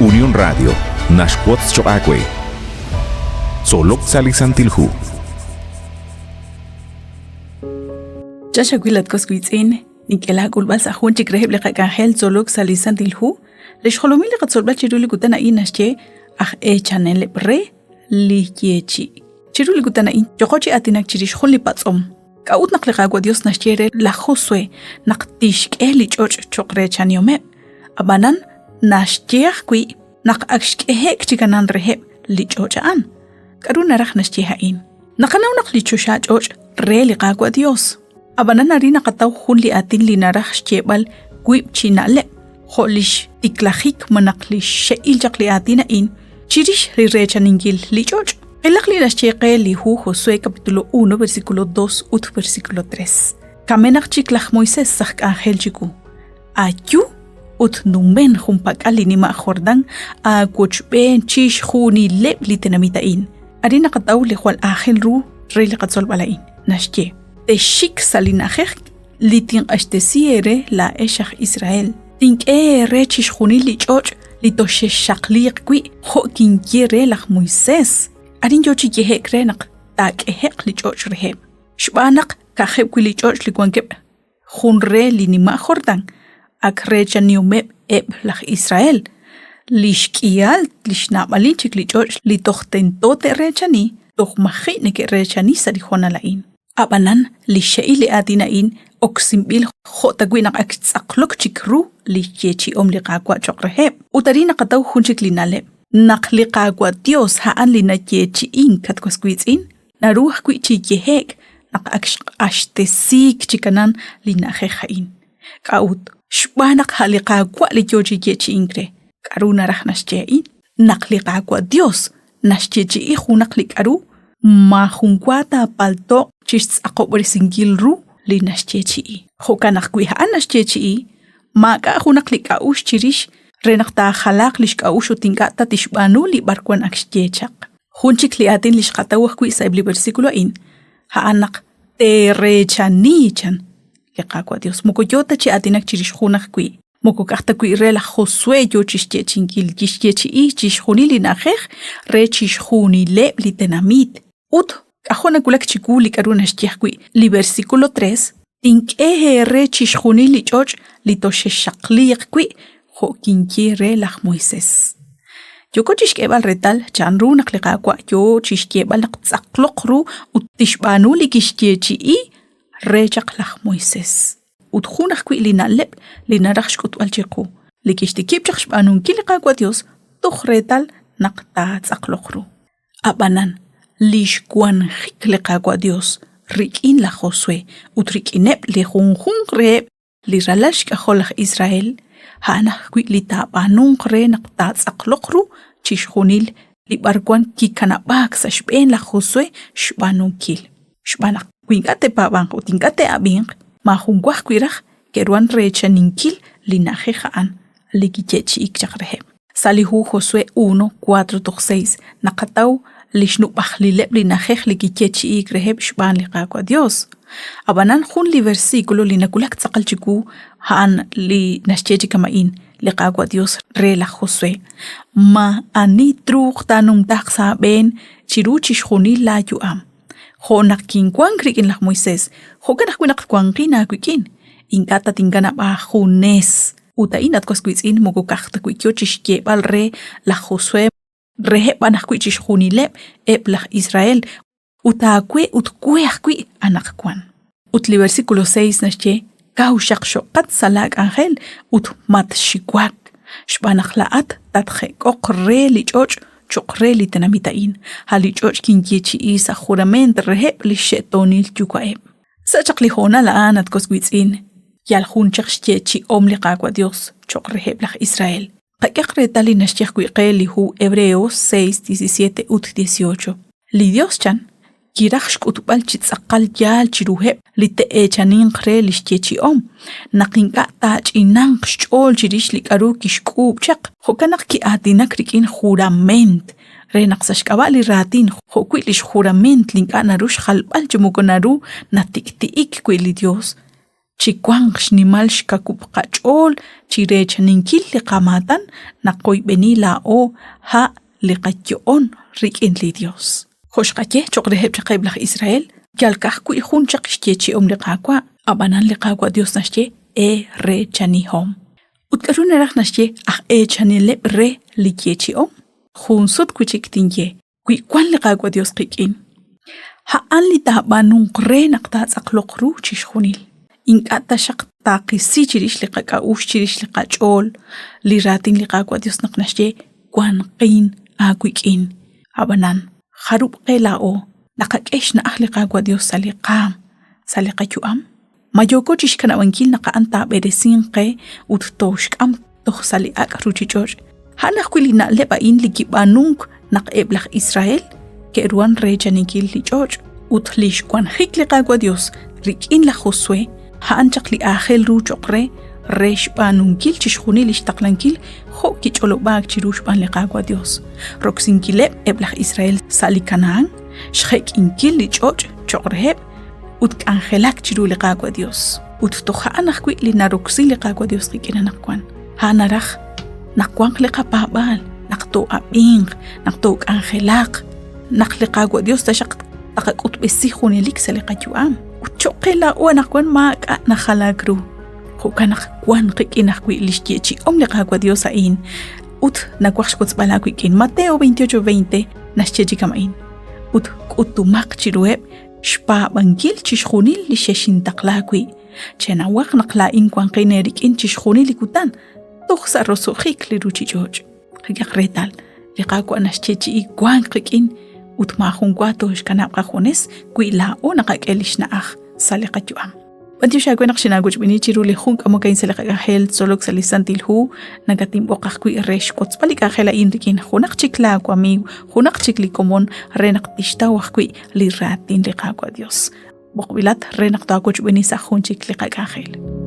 Unión Radio naxwotz choq' aawe. Tzolok sa' li Santil Hu. Chan xawil at was wiitz'in, nink'e laak'ulb'al sa' jun chik reheb' li qak'anjel tzolok sa' li Santil Hu. Li xjolomil li qatzolb'al chiru li kutan a'in naxye aj eechaneleb' re li yeechi'. Chiru li kutan a'in yoqo chi aatinak chirix jun li patz'om. K'a'ut naq li Qaawa' Dios naxye re laj Josué naq tixk'e li ch'och' cho'q reechanihomeb'? Ab'anan naxye ajwi' naq ak xk'ehe'k chi kanan reheb' li ch'och' a'an. K'aru naraj naxye a'in? Naqanaw naq li choxa ch'och' re li Qaawa' Dios. Ab'anan arin naqataw jun li aatin li naraj xyeeb'al wiib' chi na'leb', jo' li xtiklajik malaj li xxe'il chaq li aatin a'in chirix li reechaninkil li ch'och'. Qilaq li naxye qe li hu Josué capítulo 1 versículo 2 ut versículo 3. Kamenaq chik laj Moisés aj k'anjel chiwu. Ayu ut numen junpak'al li nima' Jordán aawochb'een chixjunileb' li tenamit a'in. Arin naqataw li jwal aajel ru re li qatzolb'al a'in. Naxye, texxik sa' li na'ajej li tinq'axtesi eere laa'ex aj Israel. Tink'e eere chixjunil li ch'och' li toxexxaqliiq wi' jo' kinye re laj Moisés. Arin yo chi yehe'k re naq taak'ehe'q li ch'och' reheb'. Xb'aan naq ka'ajeb' wi' li ch'och' li wankeb' jun re li nima' Jordán ak reechanihomeb' eb' laj Israel. Li xk'ihal li xnaab'alil chik li ch'och' li toj tento te'reechani toj maji' neke'reechani sa' li hoonal a'in. Ab'anan, li xxe'il li aatin a'in oksinb'il jo' tawi' naq ak xtz'aqlok chik ru li xyeechi'om li Qaawa' cho'q reheb'. Ut arin naqataw jun chik li na'leb', naq li Qaawa' Yos a'an li nayeechi'ink, at was wiitz'in, naru ajwi' chi yehe'k naq ak xq'axtesiik chi kanan li na'ajej a'in. K'a'ut? Xb'aan naq a' li Qaawa' li yo chi yeechi'ink re. K'aru naraj naxye a'in? Naq li Qaawa' Yos naxyeechi'i junaq li k'aru, maajunwa taapalto'q chi xtz'aqob'resinkil ru li naxyeechi'i. Jo'kan naq wi a'an naxyeechi'i, maak'a' junaq li k'a'uxl chirix re naq taajalaaq li xk'a'uxl ut ink'a' ta tixb'aanu li b'arwan ak xye chaq. Jun chik li aatin li xqataw ajwi' sa'eb' li versículo a'in, a'an naq teereechani chan li Qaawa' Dios. Moko yoo ta chi aatinak chirix jun ajwi'. Moko ka'aj ta wi' re laj Josué yoo chixyeechi'inkil, kixyeechi'i chixjunil li na'ajej re chixjunileb' li tenamit. Ut k'ajo' nawulak chiwu li k'aru naxye ajwi' li versículo 3, Tink'e eere chixjunil li ch'och' li toxexxaqliiq wi' jo' kinye re laj Moisés. Yooko chixk'eeb'al reetal chanru naq li Qaawa' yoo chixyeeb'al naq tz'aqloq ru ut tixb'aanu li kixyeechi'i re chaq laj Moisés. Ut jun ajwi' li na'leb' li naraj xk'utb'al chiqu, li kixtikib' chaq xb'aanunkil li Qaawa' Dios toj reetal naq taatz'aqloq ru. A'b'anan, lix wanjik li Qaawa' Dios rik'in laj Josue ut rik'ineb' li junjunq reheb' li ralal xk'ajol laj Israel, a'an ajwi' li taab'aanunq re naq taatz'aqloq ru chixjunil li b'arwan kikanab'aak sa' xb'een laj Josue xb'aanunkil. Xb'aan naq wi ink'a' te'paab'anq ut ink'a' te'ab'inq, maajun wa ajwi' raj ke'ruhan reechaninkil li na'ajej a'an li kiyeechi'iik chaq reheb'. Sa' li hu Josué 1, 4 toj 6 naqataw li xnub'ajlileb' li na'ajej li kiyeechi'iik reheb' xb'aan li Qaawa' Dios. Ab'anan jun li versículo li nawulak tz'aqal chiwu a'an li naxye chi kama'in li Qaawa' Dios re laj Josué, Ma ani truuq taanumtaaq sa' aab'een chiru chixjunil laayu'am? Jo' naq kinwank rik'in laj Moisés, jo'kan ajwi' naq wanqin aawik'in, ink'a' tatinkanab' aajunes. Ut a'in, at was wiitz'in, moko ka'aj ta wi' yo chi xyeeb'al re laj Josué, reheb' b'an ajwi' chixjunileb' eb' laj Israel, ut aawe ut we ajwi' anaqwan. Ut li versículo 6 naxye, Kaw xaqxoqat sa' laak'anjel ut matxiwak, xb'aan naq laa'at tatjek'oq re li ch'och' cho'q re li tenamit a'in, a' li ch'och' kinyeechi'i sa' jurament reheb' li xxe'toonil yuwa'eb'. Sa' chaq li hoonal a'an, at was wiitz'in, yal jun chaq xyeechi'om li Qaawa' Dios cho'q reheb' laj Israel. Qak'ehaq reetal li naxye ajwi' qe li hu Hebreos 6, 17 ut 18. Li Dios chan, kiraj xk'utb'al chi tz'aqal yaal chiruheb' li te'eechaninq re li xyeechi'om, naq ink'a' taach'inanq xch'ool chirix li k'aru kixk'uub' chaq. Jo'kan naq ki'aatinak rik'in jurament re naq sa' xk'ab'a' li raatin jo'wi' li xjurament li ink'a' naru xjalb'al chi moko naru natik'ti'ik wi' li Yos. Chiwanq xnimal xkawub' qach'ool chi reechaninkil li qamaatan naqoyb'eni laa'o a' li qayo'on rik'in li Yos. Jo' xqaye cho'q reheb' chaq eb' laj Israel, yal ka'ajwi' jun chaq xyeechi'om li Qaawa', ab'anan li Qaawa' Yos naxye eereechanihom. Ut k'aru naraj naxye aj eechaneleb' re li yeechi'om? Jun sut wi' chik tinye, wi wank li Qaawa' Yos qik'in, a'an li taab'aanunq re naq taatz'aqloq ru chixjunil. Ink'a' taxaq taaqisi chirix li qak'a'uxl chirix li qach'ool li raatin li Qaawa' Yos naq naxye wanqin aawik'in. Ab'anan, jarub' qe laa'o naqak'e xna'aj li Qaawa' Yos sa' li qaam, sa' li qayu'am? Ma yooko chixkanab'ankil naq a'an taab'eresinq qe ut tooxk'am toj sa' li ak' ruchich'och'? A'an ajwi' li na'leb' a'in li kib'aanunk naq eb' laj Israel ke'ruhan reechaninkil li ch'och' ut lix wanjik li Qaawa' Dios rik'in laj Josue a'an chaq li aajel ru cho'q re re xb'aanunkil chixjunil lix taqlankil jo' kich'olob'aak chiru xb'aan li Qaawa' Dios, roksinkileb' eb' laj Israel sa' li Kanahán, xjek'inkil li ch'och' cho'q reheb' ut k'anjelak chiru li Qaawa' Dios. Ut toj a'an ajwi' li naroksi li Qaawa' Dios qik'in anaqwan. A'an naraj naq wanq li qapaab'aal, naq too'ab'inq, naq took'anjelaq, naq li Qaawa' Dios taxaq taqak'utb'esi junelik sa' li qayu'am. Ut cho'q qe laa'o anaqwan maak'a' najalaak ru. Jo'kan naq wank qik'in ajwi' li xyeechi'om li Qaawa' Dios a'in ut nawaj xwotzb'al aawik'in. Mateo 28:20 naxye chi kama'in. Ut k'utumaq chiruheb' xpaab'ankil chixjunil li xexintaqla wi'. Chenawaq naq laa'in wanqin eerik'in chixjunil li kutan, toj sa' roso'jik li ruuchich'och'. Qak'ehaq reetal, li Qaawa' naxyeechi'i wank qik'in ut maajun wa tooxkanab' qajunes wi laa'o naqak'e li xna'aj sa' li qayu'am. B'antiox aawe naq xinaawochb'eeni chiru li jun k'amok a'in sa' li qak'anjel tzolok sa' li Santil Hu. Nakatinb'oq ajwi' re xwotzb'al li k'anjel a'in rik'in junaq chik laawamiiw, junaq chik li komon re naq tixtaw ajwi' li raatin li Qaawa' Dios. B'oqb'ilat re naq taawochb'eeni sa' jun chik li qak'anjel.